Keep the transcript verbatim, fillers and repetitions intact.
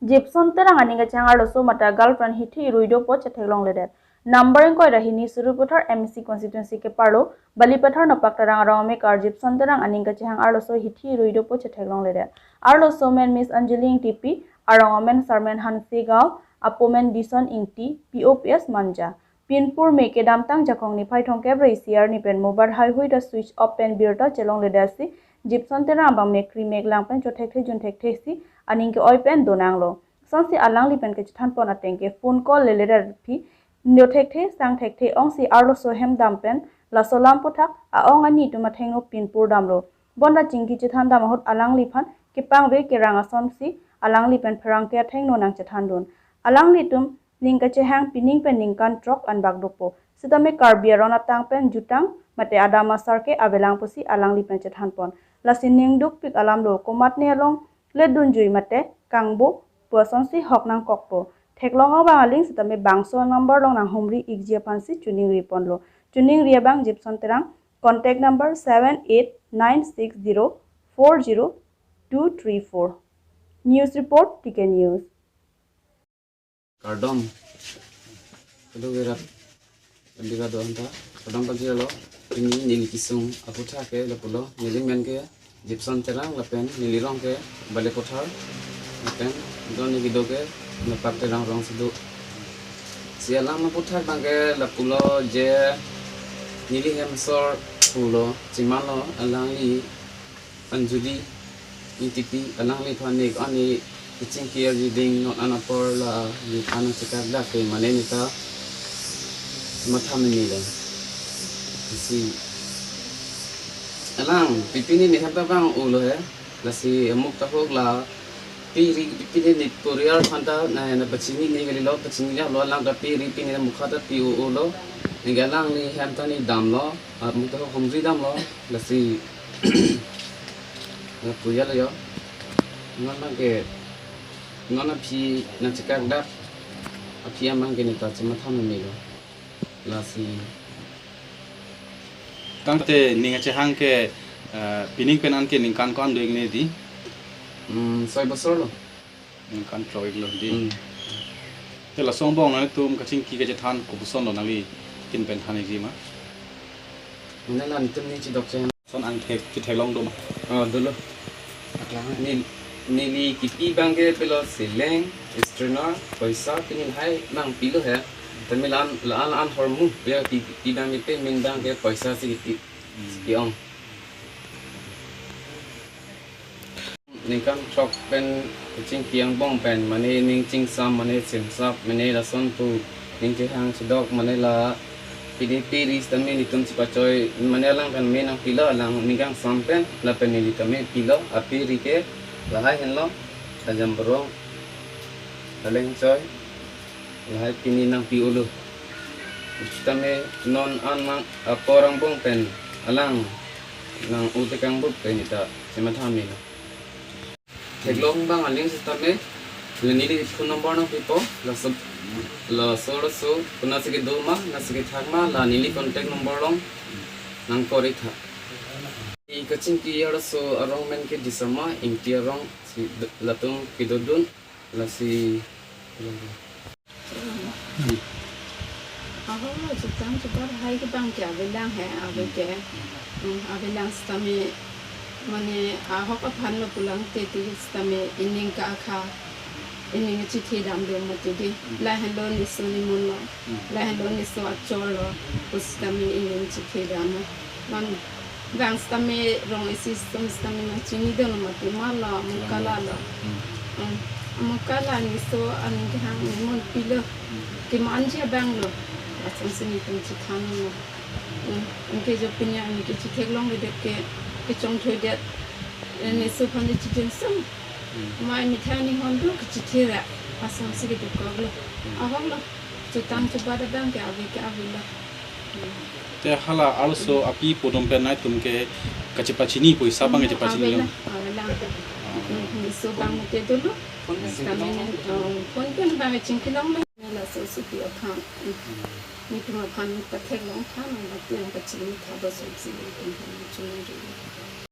Jipson Terang aning kachehang arloso mate girlfriend hithi irui dopo chetheklongledet. Number ingkoi ra hini Sarupathar M A C constituency keparlo, Balipathar Nopak Terang arong amekar Jipson Terang aning kachehang arloso hithi irui dopo chetheklongledet. Arloso men Miss Anjali Ingtipi, arong amen Sarmen Hansegaon, apo men Dison Ingti, P O P S Manja. Pinpur me kedamtang Jakong niphai thomkep ra isi arni pen mobile haihui ta switch off pen birta chelongledetsi, Jipson Terang abang mekri meklang pen chothekthe junthekthe si aning ke-oi pen donanglo. Sonsi alangli pen kachethanpon ateng ke phone call leledet aphi, neo thekthe sang thekthe ongsi arloso hem dam pen laso alam aphuthak a-ong ani atum athengno pinpur damlo. Bonta chingki chethan dam ahut alangliphan kepangve kerang asonsi alangli pen pherangke athengno nangchethandun. Alanglitum ning kachehang pining pen ningkan throk anbak dopo. Sitame Karbi aron atang pen jutang mate adam asar ke avelang pusi alangli pen chethanpon. Lasi ning dukpik alamlo, komatne along ledunjui mate kangbo pu asonsi hok nangkokpo. Theklong abang aling sitame bangso number along nanghumri ikji aphansi choningriponlo. Choningri abang Jipson Terang, contact number seven eight nine six zero four zero two three four. News report, T K News. Kardom. Kedo verap Andika do anta. Kardom pajirlo. Pini neli kesung aphuthak ke lapulo. Neli men ke Jipson Terang lapen neli rong ke Balipathar. Lapen do neli kedo ke Nopak Terang rongsi do. Si alam aphuthak abang ke lapulo je neli hem asor pulo, chemanlo alangli Anjali Ingtipi, alangliphan nek ani kachingki arjuding non an apor la neli aphan nangchekakdak ke mane neta matha meme lo. Si alang pipini ne hem ta bang ulo he. Lasi amuk tahok la piri pipini ne poriar aphan ta na na pachini ne kalilo, pachini lo, alang ta piri pini ne mukha ta pi ulo. Neke alangli hem ta ne damlo, amuk tahok humri damlo. Lasi lapu ya lo yo. Non abang ke, non aphi nangchekakdak aphi abang ke neta chematha meme lo. Lasi tangte ning kachehang ke, eh, pining pen an ke ningkan ko-an do-ikne di? Hmm, soi bosor lo. Ningkan throk-ik lo di. Hmm. Te laso angbong nanglitum kachingki kachethan kopuson lo, nanglitum pen than-ikji ma? Mane la netum ning chedok chehang. Son angthek chetheklong do ma? Oh, dolo. Aklang. Neli, neli kipi abang ke pilo seleng, strainer, poisa, pini lahai nangpilo he. Tame la-an, la-an, la-an hormu, ya pi, pi abang ke payment abang ke poisa si kipi. Hmm. Ki-ong. Ningkan throk pen kachingki angbong pen mane ning chingsam mane simsap mane lason pu ning chehang chedok mane la pidi piri sitame netum chepachoi mane alang pen me nangpilo, alang ning kangsam pen lapen neli tame pilo, apiri ke lahai henlo, ajam borong, aleng choi, lahai pini nangpi ulo. Sitame non an mang apor angbong pen alang nang-u tekang bup pen neta chematha meme lo. Theklong abang aling sitame, la neli phone number nangpipo, laso, laso, laso, konatsi kedo ma, natsi kethak ma, la neli contact number along nang-call-ik tha. Neli kachingki arloso arong men ke Disama, Ingti arong, si, latum kedodun, lasi, Ahok lo, chutang chubar hai ke abang ke avelang he, ave ke. Hmm, avelang sitame mane ahok aphan lo pulang titi sitame ining ka akha, ining chithi dam do mati di. Hmm. Lahenlo neso nimun lo. Hmm. Lahenlo neso achor lo. Pu sitame ining chithi dam. Man vang sitame rong isi sum sitame nangchinidun mati ma lo, amukala lo. Hmm. Hmm. Amukala neso aning kehang nimun pilo. Hmm. Kemanji abang lo. Lasonsi netum chethan lo. Hmm. Anke jo pini anke chetheklongledet ke, kechongthudet. Eh, neso aphan le chijensam. Hmm. Mai methang ni hon do kechethe ra. Lasonsi kedokok lo. Hmm. Ahok lo. Chutang chubar abang ke ave ke ave lo. Te hala arloso api pu atum pen nangtum ke kachepachini, poisa abang kachepachini. Avelang, lo? Avelang. Ah. Hmm, neso abang mate dolo. Kami, eh, phone pen abang chingki long lo. Laso suti aphan. Hmm. Netum aphan patheklong tha, nangtum pachini tha, ba sumsi netum aphan chunai.